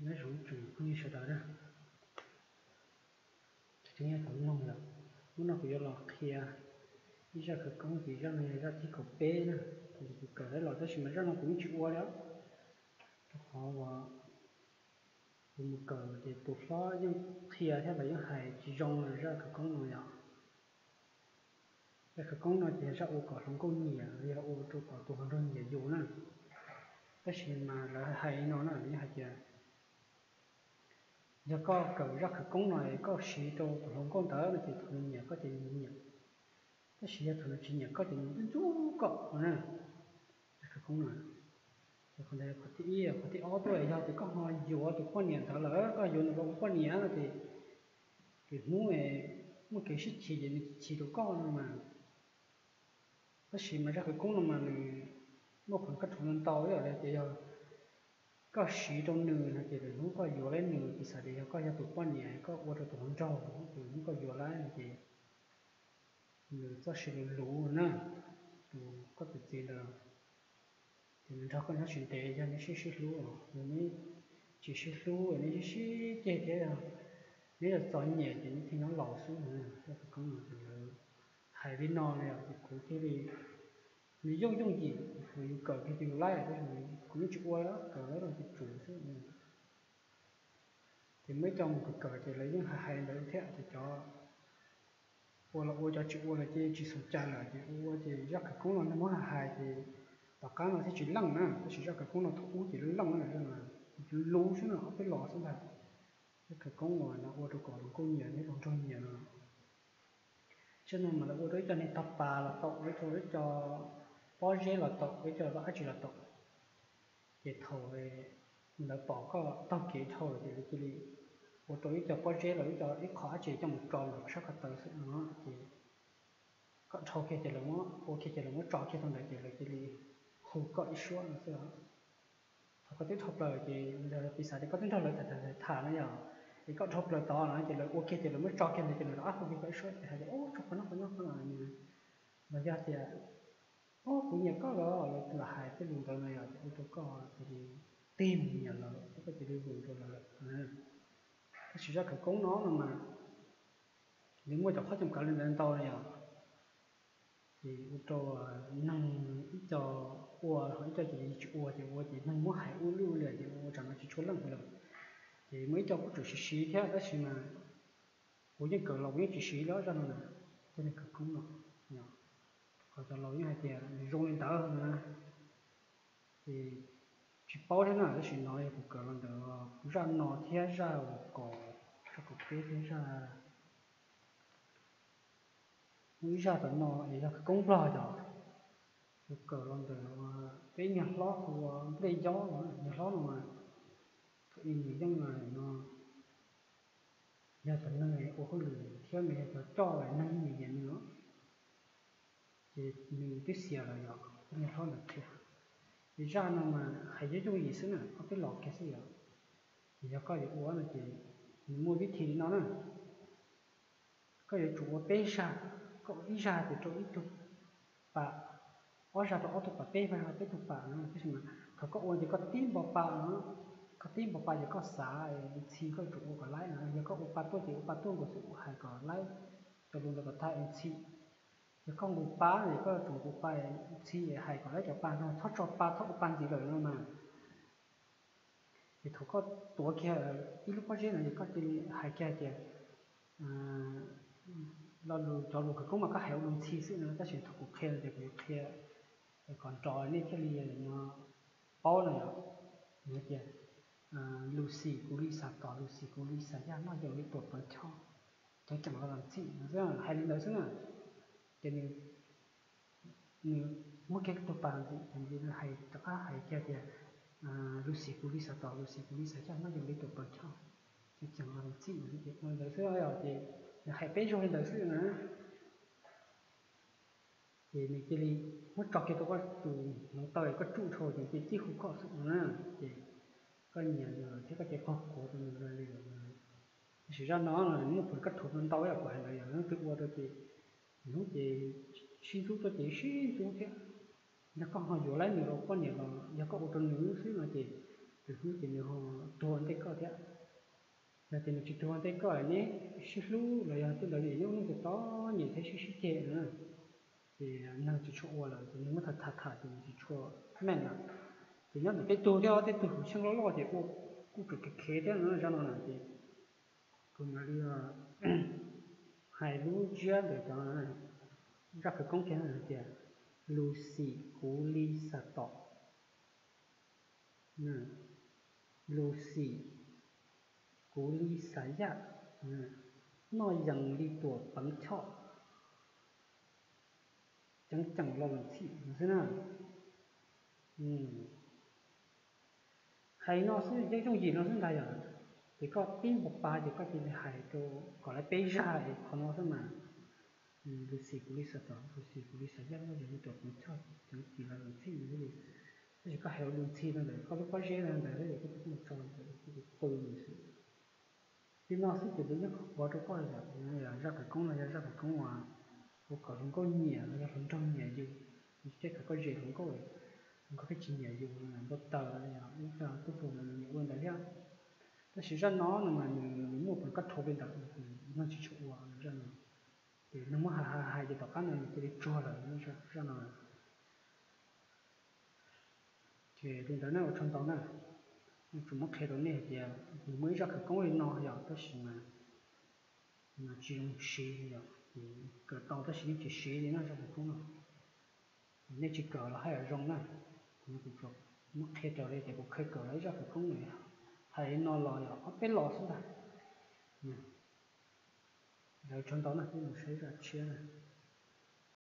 Nyob zoo tsoom phooj ywg sawv daws na, tau mloog lawm, hnub no kuv yuav los qhia ib zaj khawv koob, ces zaj no yog zaj thib kaum peb na, kuv kawm los tab sis mas zaj no kuv yeej tsis ua li, rau qhov uas kuv mus kawm ces tus hlob yeej qhia thiab los yeej hais tsis zoo zaj khawv koob no yom. Zaj khawv koob no ces yog zaj ua kom hluas nkauj nyiam, yog ua rau kom tus hluas nraug nyiam yus na. Tab sis mas lawv hais li no na, lawv yeej hais tias yog koj kawm zaj khawv koob no es koj siv rau tus hluas nkauj ntawd no ces thaum nws nyiam koj ces nws nyiam, tab sis yog thaum nws tsis nyiam koj ces nws ntxub ntxub koj no na. Zaj khawv koob no, qhov thib ib, qhov thib ob tuaj yog tias koj ho yuav tus poj niam ntawd lawm, koj yuav nws los ua poj niam no ces lwm hnub muaj kev sib chim ces nws chim rau koj no mas. Tab sis mas zaj khawv koob no mas nws muaj khoom kab rhuv ntau ntau, yog tias yog koj siv rau nws no ces lwm hnub koj yuav lawm nws, piv xam tias yog koj yog tus poj niam koj ua rau tus hluas nraug, lwm hnub koj yuav lawm no ces nws txoj sia luv luv na, tus koj tus txiv ntawd, ces nws nrog koj nyob tsis ntev, yog neb sib sib hlub, yog neb tsis sib hlub, neb sib sib ceg thiab, neb yuav txom nyem ces neb thiaj nyob laus xwb. Zaj khawv koob no ces lawv hais li no no yom, ces kuv thiaj li, nws yooj yooj yim, kuv yuav kawm kiag tus yus laib, tab sis kuv yeej tsis ua, kawm laib rau tus tsum xwb. Ces muaj ib co mus kawm kawm ces lawv yeej hais hais ntawd thiab, ces cov ua los ua, cov tsis ua los ces tsis xav cai lawm, ces ua ua ces zaj khawv koob no nws muab hais hais ces tom qab no thiaj tsis leej na, tab sis zaj khawv koob no thaum ub ces leej leej na, luv xwb no, ob peb los xwb ntag. Zaj khawv koob uas lawv ua rau kom hluas nkauj nyiam thiab hluas nraug nyiam no. Zaj no mas lawv ua rau ib co neeg tog pas los tau, ua rau ib co pob zeb los tau, ua ib co dab tsi los tau. Ces thaum lawv pom koj taug kev dhau lawm ces lawv cia li ua rau ib co pob zeb los ib co ib qho dab tsi coj mus tso ntawm koj sab ko taw xwb no, ces koj dhau kiag ces lawv muab, ua kiag ces lawv muab tso kiag rau ntawd ces lawv cia li hu koj ib suab no xwb. Thaum koj twb dhau plaws ces piv xam tias koj twb nrog lawv tham tham tham no yom, es koj dhau plaws tod no ces lawv ua kiag ces lawv muab tso kiag ntawd ces lawv rov qab hu kiag koj ib suab ces hais tias, ub, tso qhov no qhov no qhov no, los yog tias, ub, kuv nyiam koj los, lawv lam hais tej lus ntawd no yom, ces ua rau koj cia li tig mus nyiam lawv thiab koj cia li vwm rau lawv lawm. Tab sis zaj khawv koob no no mas nws muaj cov qhov coj kav li ntawd ntau li yom. Ces ua rau neeg ib co ua, ho ib co ces tsis ua, ces ua ces neeg muab hais ua luj liam ces ua tsam no tsis tshua leej lawm. Ces muaj ib co kuj tseem siv siv thiab tab sis mas kuv yeej kawm los kuv yeej tsis siv li zaj no na, zaj khawv koob no. Qhov cov laus yeej hais tias nws zoo li ntawd na, ces tsis paub thiab na, tab sis no yog kuv kawm los ntawm zaj no thiab zaj uas kaum, zaj kaum peb thiab zaj, muaj ib zaj tom no es yog khawv koob Nplog cov, kuv kawm los ntawm peb niag hlob hu ua Nplej Yob no, niag hlob no mas thaum ub nws yeej no yog cov neeg ua hauj lwm thiab nws yog cov coj neeg nyiam nws os. Ces nws twb xiam lawm yom, niag hlob ntawd qhia. Ces zaj no mas hais yooj yooj yim xwb na, ob peb los kiag xwb yom. Ces yog koj yuav ua no ces nws muaj vib thim li no na. Koj yuav tsum ua peb zaj, koj ua ib zaj ces rau ib tug pas, ob zaj rau ob tug pas, peb zaj rau peb tug pas no. Tab sis mas thaum koj ua ces koj tib npo pa no, koj tib npo pa ces koj xav ntxhi koj yuav tsum ua kom laib no. Yog koj ua pa tuaj ces ua pa tuaj nkaus xwb, ua hais kom laib cov lus ntawd kom tag es ntxhi. Yog koj nqus pa ces koj yuav tsum nqus pa ntxhi es hais kom laib cov pa no, txhob tso pa, txhob ua pa ntxiv lawm no mas. Ces thaum koj tuav kiag ib lub pob zeb no ces koj cia li hais kiag tias, lo lus, cov lus khawv koob mas koj hais ua lus ntxhi xwb no, tab sis thaum kuv qhia no ces kuv yuav qhia kom nrov nej thiaj li no paub no yom. Nws hais tias, lus xis kuv li xav tos, lus xis kuv li xav yaj, noj yau li tuam pawv choj, cov ceem los los ntxhim no xwb, hais li ntawd xwb na. Ces nws, nws muab kiag tug pas ntxim, ces nws hais rov qab hais kiag tias, lus xis kuv li xav tos, lus xis kuv li xav yaj, noj yau li tuam pawv choj, cov ceem los los ntxhim no xwb, ces ua li ntawd xwb yom. Ces nws hais peb zaug li ntawd xwb na. Ces nws cia li muab tso kiag rau koj tus hmoov taw, koj tsuj dhau ces nws cia li tib hu koj xwb no na. Ces koj nyiam nws thiab koj cia li qaug quav rau nws li lawm. Tab sis zaj no nws muaj khoom kab rhuv ntau ntau yam kuv hais ntawd yom, leej twg ua rau ces hnub ces sib ntxub tuaj ces sib ntxub thiab. Yog koj ho yuav laib nws los poj niam los yog koj ua rau nws xwb no ces Tus hlub ces nws ho tuag ua ntej koj thiab. Yog tias nws tsis tuag ua ntej koj, neb sib hlub los yog tej ntawd, nyob lub neej txom txom nyem thiab sib sib ceg na, ces neeg tsis tshua ua lawm, ces neeg muab tham tham tham ces nws tsis tshua meej lawm. Ces nyob ntawm tej tug thiab, tej tug tus tsheej loj loj ces ua kuj kev khev khev thiab no, zaj no na ces kuv mam li hais lub ntsiab ntawm cov zaj khawv koob kiag hais tias, Lucy kuv li xas tom, Lucy kuv li xas yaj, noj yees li tuam peev choj, ceev ceem los lus txhij xwb na. Hais no xwb, yooj yooj yim no xwb ntag yom. Ces koj pib npau pas ces koj cia li hais rau, kom lawv peb zaj es qhov no xwb mas. Lucy kuv li xas tom, Lucy kuv li xas yaj, noj yees li tuam peev choj, ceev ceem los lus txhij xwb. Tab sis koj hais ua lus ntxhi no ntawm koj lub pob zeb no ntawd, koj tus kheej txog ntawd koj tus qw nws xwb. Li no xwb ces nws yeej qhuav rau koj yom. Zaj khawv koob no yog zaj khawv koob uas ua kom hluas nkauj nyiam los yog hluas nraug nyiam yus. Tej khawv koob ze hluas nkauj, hluas nkauj pheej tsis nyiam yus, npau taws, ib co tub hluas nyiam ua ntawd thiab. Tab sis zaj no no mas nws muaj peev koj rhuav li ntawd, neeg tsis tshua ua zaj no. Ces neeg muab hais hais hais ces tom qab no nws cia li tsuag lawm zaj no. Ces li ntawd na, ua tsaug ntau na. Tsuas muab qhia rau nej hais tias nws muaj ib zaj khawv koob li no yom, tab sis mas tsis zoo siv li yom. Kawm tau tab sis yeej tsis siv li na zaj khawv koob no. Nej tsis kawm los haj yam zoo na. Kuv tsuas muab qhia raws li tias kuv kheev kawm los ib zaj khawv koob no, hais li no los yog ob peb lo xwb ntag. Ua tsaug ntau na, peb mus saib zaj tshiab na.